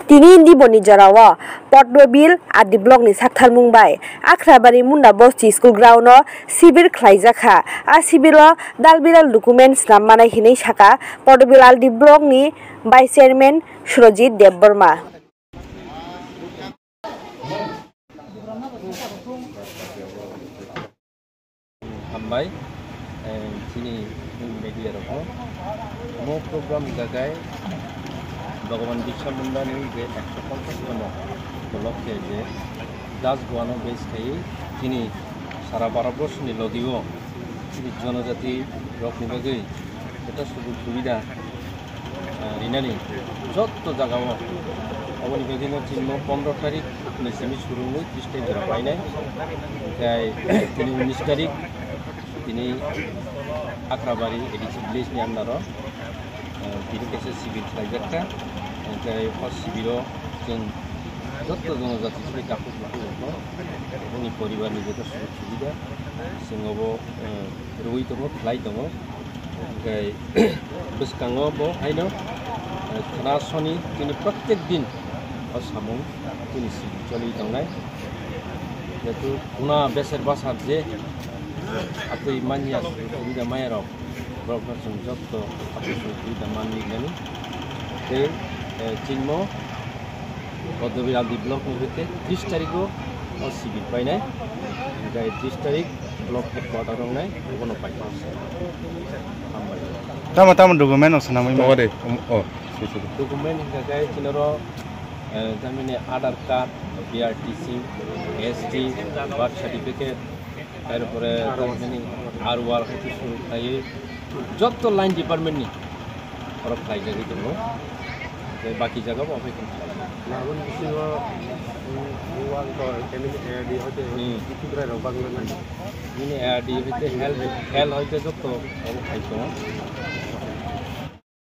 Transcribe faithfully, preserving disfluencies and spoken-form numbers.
Tini Indiboni jorao Potnobil R D block ni saktharmung bai Akhrabari Munda Bosti School ground o sibir khlaijak kha. A sibir o dalbiral document snam manai hinwi sakha Potnobil R D block ni vice chairman Surojit Debbarma. Hambai, eh, chini media rokno. Omo program hwnkha khe Bhagavan Birsa Munda ni je ekso ponchash tomo upolokhe je das Goa no base khai chini sara Bharat borso ni logi o chini jonojati rokni bagwi jeta sujog subida ah, rinani jotto jagao. Aboni bagwino chini pondro tarik ni simi surungwi tris tarik jora painai. Tei tini unis tarik tini Akrabari A D C village ni under o, ah, tini kaisa sibir khlaijak kha. Tei o sibiro chwng jotto jonojati sini takhuk bukhuk rokno, boni poribar ni joto sujog subida chwng obo, ah, rwui tongo, khlai tongo. Hwnkhe bwskango bo haino, eh, khna soni tini protek din o samung tini sibir choli tongnai. Jehetu kuna beser basar je atwi manya sujog subida maya rok, borok no chwng jotto atwi sujog subida manwi nani. Tei, eh, chini mo Potnobil R D block ni hoite tris tarik o, o sibir painai. Hwnkhe tris tarik block headquarter wngnai, bono paikha. Hambai. Tamo tamo document no swnamwi Tongo mano. De. Um, oh, swi swi. Document hwnkha khe chini oro, eh, tamini Aadhaar card, B R T C, S T, birth certificate, Tarpore tamoni R O R hai khe suru khlaiwi jotto line department ni borok khlaijagwi tongo. Tei baki jaga bo ophai khe khlai. Aboni bisingo, um, wall to, tamoni A R D hoite Hmm. Tripura rok bangla nai. Nini A R D hoite health, health hoite jotto obo khai tongo.